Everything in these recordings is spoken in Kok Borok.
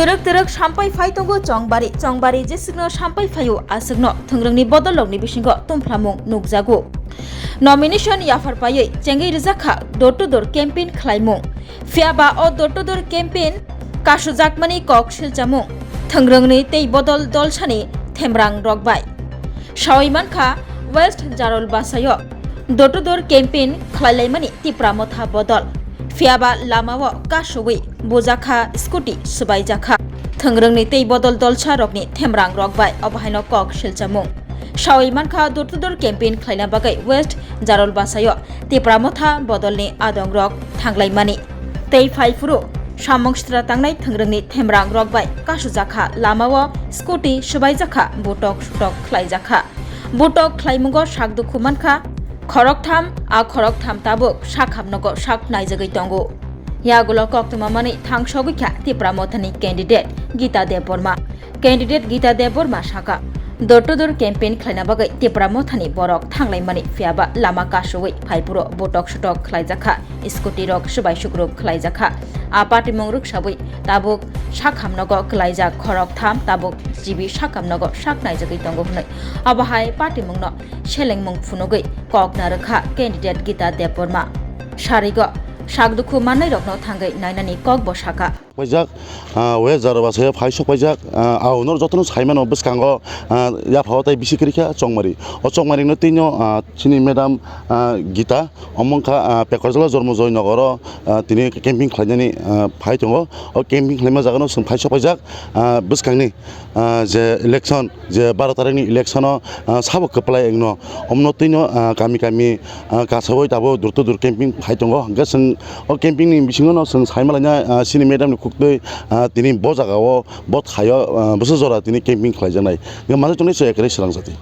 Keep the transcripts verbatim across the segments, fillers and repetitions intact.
Twrwk twrwk sampai phai tongo Chongbari. Chongbari jeswkno sampai phaio, aswkno thwngrwngni bodolrokni bisingo tumplamung nukjago. Nomination yaphar paiwi chengwi rwjakha door to door campaign khlaimung. Phiyaba o door to door campaign kasujakmani kok silchamung thwngrwngni tei bodol dolsani themrang rok bai. Sawi mankha West Jarol Basaio door to door campaign khlailaimani Tipra Motha bodol. Phiyaba lamao kasuwi bujakha scooty swbaijakha. Thwngrwngni tei bodol dolsa rokni themrang rok bai obo haino kok silchamung. Sawi mankha door to door campaign khlaina bagwi West Jarol Basaio Tipra Motha bodolni adongrok thanglaimani. Tei phaiphuru samung sitra tangnai thwngrwngni themrang rok bai kasujakha lamao scooty swbaijakha butok sutok khlaijakha. Butok khlaimungo sak dukhu mankha khoroktham, a khoroktham tabuk sak hamnogo sak naijagwi tongo. Yagulo koktwma manwi thangsogwi kha Tipra Mothani candidate Gita Debbarma. Candidate Gita Debbarma saka, door to door campaign khlaina bagwi Tipra Mothani borok thanglaimani phiyaba lama kasuwi phaiphuru butok sutok khlaijakha, scooty rok swbai sukrub khlaijakha. A patimung rwksawi tabuk sak hamnogo kwlaijak khoroktham, tabuk G B sak hamnogo sak naijagwi tongo hwnwi. Obo hai patimungno selengmung phunugwi kok narwkha candidate Gita Debbarma. Sarigo sak dukhu mannairokno thangwi nainani kokbo saka. Paijak, ah, West Jarol Basaio phai sok paijak, ah, aonor jotono saimano bwskango, ah, yaphao tai bisi kwrwikha Chongmari. O Chongmari no tino, ah, chini madam, ah, Gita, omo wngkha, ah, Pekorjala Jormojoy Nogoro, ah, tini camping khlainani, ah, phai tongo. O camping khlaima jagano chwng phai sok paijak, ah, bwskangni, ah, je election, je baro tarikni election-o, ah, sabo kwplai wngno, omno twino, ah, kami kami, ah, kasawi tabuk door to door camping phai tongo. Hwnkhe chwng o camping ni bisingo no chwng sai malaina, ah, chini madam ni khuktwi, ah, tini bo jaga o bo thaio, ah, bwswk jora tini camping khlaijaknai. Hwnkhe masa chwngno se ekre swrang jati.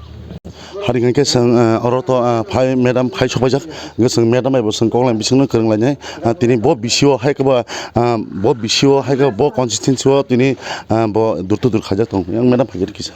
Hari hwnkhe chwng, ah, oro to, ah, phai madam phai sopaijak. Hwnkhe chwng madam bai bo chwng koklam bisingno kwrwng lainai. Ah, tini bo bisio hai khe bo, ah, bo bisio hai khe bo constituency o tini, ah, bo door to door khaijak tong. Yang madam phai kisa.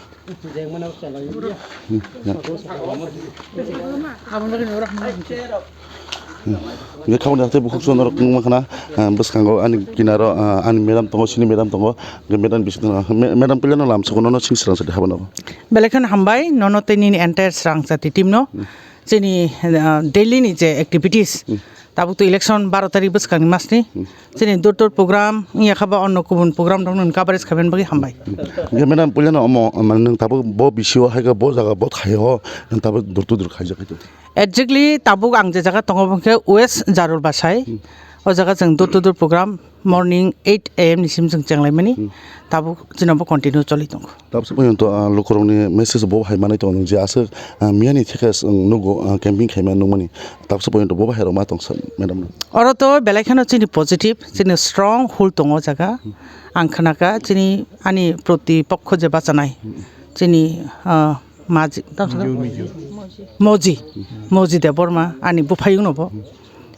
Hwnkhe khabangni hathai bukhuk chwng norok nukma khna, ah, bwskango ani kinaro, ah, ani madam tongo, sini madam tongo. Hwnkhe madam bising tongna, ma-, madam puilano lamsogo nono sing srang sadi habano. Belai kheno hambai nono tei nini entire srang sadi team no. Hmm. Chini, ah, daily ni je activities. Hmm. Tabuk to election baro tarik bwskangni masni. Hmm. Chini door to door program, wngya kha ba onno kubun program rok nung coverage khaimani bagwi hambai. Hwnkhe madam, puilano omo, mane, nwng tabuk bo bisio hai khe bo jaga bo thaio, nwng tabuk door to door khaijak khe. Exactly, tabuk ang je jaga tongo, bo khe West Jarul Basai. Hmm. O jaga chwng door to door program morning eight A M ni sim chwng chenglaimani. Hmm. Tabuk chini bo continue choli tongo. Tabsa poyonto, ah, lukurokni message bo hai manwi tongo, nwng je aswk, ah, miyani theke s-, nwng nugo, ah, camping khaima nukmani. Tabsa poyonto bo hai rok ma tong sa, madam no. Oro to belai kheno chini positive, chini strong hold tongo o jaga. Hmm. Ang khnakha chini ani proti pokho je bachanai. Hmm. Chini, ah, maji, tabsa Miju, miju. Moji, Moji Debbarma, ani buphayung no bo. Hmm.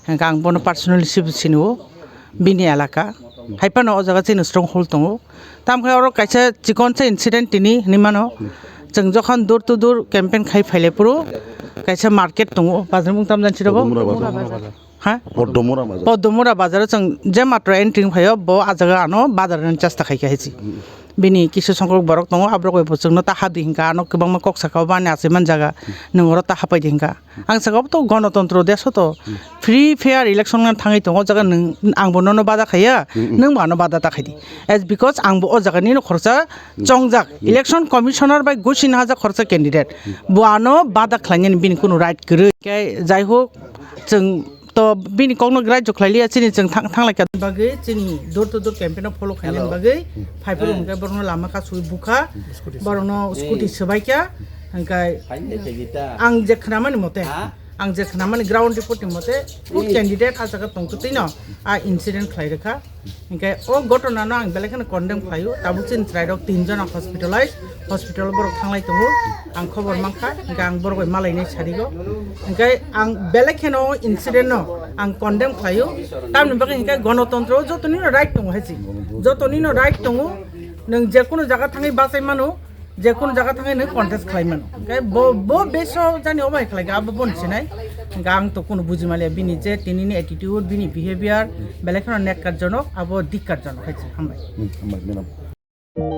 Hwnkhe ang bono personally sibo sinio, bini elaka. Hai phano o jaga chini strong hold tongo. Tamo khe oro kaisa chikon sa incident tini hinwi mano. Chwng jokhon door to door campaign khai phaile phuru kaisa market tongo, bazar mung tam jani siro bo? Podomura bazar. Ha? Podomura bazar. Podomura bazar o chwng je matro entry phaio, bo a jaga ano bazar ni chesta khai kha hichi. Bini kisu songkrok borok tongo, aborok bai bo chwngno ta habdi hinka, ano kwbangma kok saka o bani achai man jaga, nwng oro ta hapai di hinka. Ang saka obo to gonotontro desh o to. Hmm. Free fair election ngan thangwi tongo, o jaga nwng, ang bo nono bada khaiya, Hmm, hmm. Nwng bo ano bada ta khaidi. As because ang bo o jaga nino khoroksa Hmm. chongjak. Hmm. Election commissioner bai gosini haja khoroksa candidate. Hmm. Bo ano bada khlainani bini kunu right kwrwi. Khe jai hok, chwng to bini kokno grajyo khlai liya, chini chwng thang-, thang lai kha. Bagwi chini door to door campaign o follow khainani Hello. bagwi Hmm. phai phuru Eh. hwnkhe borokno lama kasui bukha, Hmm. Scooty borokno Hmm. scooty swbai kha, hwnkhe Hai, hai, hai, hai. ang je khnamani mote, Ha? Ang je khnamani ground report ni mote, food Hmm. candidate a jaga tongtwtwino a incident khlai rwkha. Hwnkhe o ghotona no ang belai kheno condemn khlaio. Tabuk chini chwrairok tin jona hospitalized, hospital borok thanglai tongo. Ang khobor mankha, hwnkhe ang borok bai malainai sarigo. Hwnkhe ang belai kheno o incident no ang condemn khlaio. Tamni bagwi hwnkhe gonotontro o jotonino right tongo hai se. Jotonino right tongo. Nwng jekunu jaga thangwi bachai mano. Jekunu jaga thangwi nwng contest khlai mano. Hwnkhe bo, bo beso jani obo hai khlai kha, abo boni sinai. Hwnkhe ang to kunu buji maliya bini je tinini attitude, bini behavior, belai kheno nekkar jonok, abo dikkar jonok hai se. Hambai. Hmm, hambai, madam. Rignai,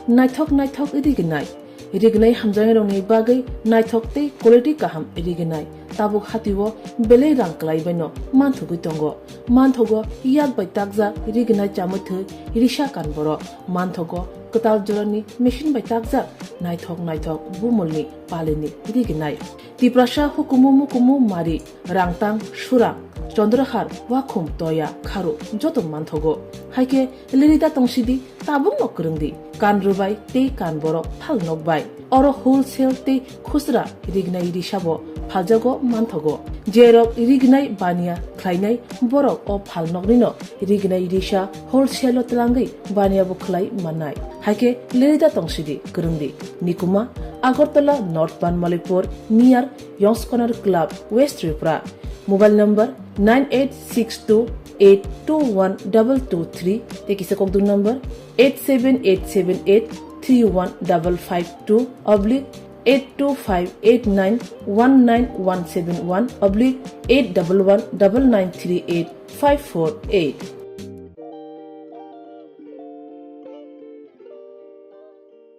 naithok naithok rignai. Rignai hamjaknairokni bagwi naithok tei quality kaham rignai. Tabuk hatio belai rang kwlaibaino manthogwi tongo. Manthogo yak bai takjak rignai chamwi thwi risa kan borok. Manthogo kwtal jorani machine bai takjak naithok naithok bumulni palini rignai. Tiprasa hukumu mukumu mari, rangtang, surang, chondrahar, wakhum, toya, kharu joto manthogo. Haikhe lirida tongsidi, tabukno kwrwngdi, kan rwbai tei kan borok phalnok bai. Oro wholesale tei khusra rignai risabo phaljago manthogo. Jerok rignai baniya khlainai borok o phalnoknino rignai risa wholesale-o twlangwi baniya bo khlai mannai. Haikhe lirida tongsidi kwrwngdi. Nikuma, Agartala North Banmalipur, near Yong's Corner Club, West Tripura. Mobile number nine eight six two eight two one double two three, tei kisa kokduk number eight seven eight seven eight three one double five two oblique eight two five eight nine one nine one seven one oblique eight double one double nine three eight five four eight.